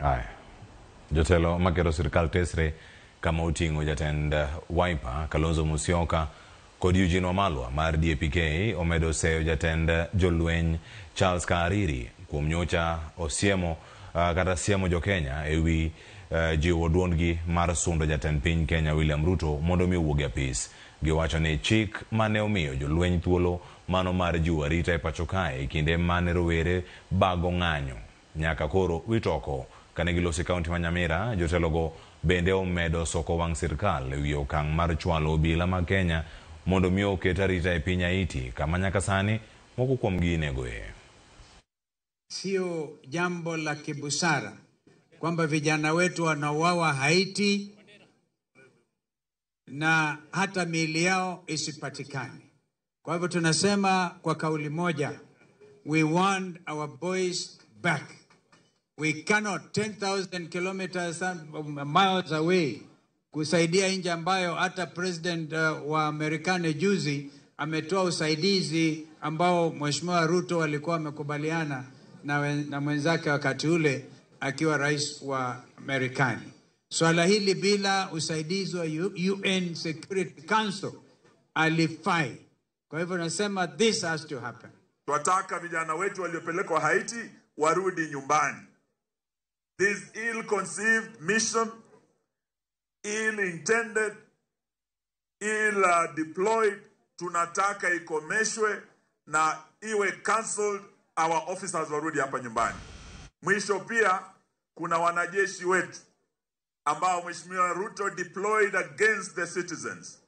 Haya. Jotelo makero sirkal tesre kama oting'o jatend Wiper Kalonzo Musyoka kod Eugene Wamalwa mar DAP-K omedo seyo jatend jolweny Charles Kahariri kuom nyocha osiemo kata siemo jokenya ewi jiwo duondgi mar sundo jatend piny Kenya William Ruto mondo mi owuog e apis. Giwacho ni chik mane omiyo jolweny thuolo mano mar jiwo arita e pacho kae e kinde mane rowere bago ng'anyo nyaka koro wit oko. Kane giloso e kaunti ma Nyamira, jotelogo bende omedo soko wang' sirkal ewi okang' mar chwalo obila mag Kenya mondo mi oket arita e piny Haiti kama nyaka sani moko kuomgi inegoe. Sio jambo la kibusara kwamba vijana wetu wanauawa Haiti na hata miili yao isipatikane. Kwa hivyo tunasema kwa kauli moja, we want our boys back. We cannot 10,000 kilometers miles away kusaidia nchi ambayo hata president wa Marekani juzi ametoa usaidizi ambao Mheshimiwa Ruto alikuwa amekubaliana na mwenzake wakati ule akiwa rais wa Marekani. Swala hili bila usaidizi wa UN Security Council alifai. Kwa hivyo nasema this has to happen. Twataka vijana wetu waliopelekwa Haiti warudi nyumbani. This ill-conceived mission, ill-intended, ill-deployed, tunataka ikomeshwe na iwe cancelled, our officers warudi hapa nyumbani. Mwisho pia kuna wanajeshi wetu ambao Mheshimiwa Ruto deployed against the citizens.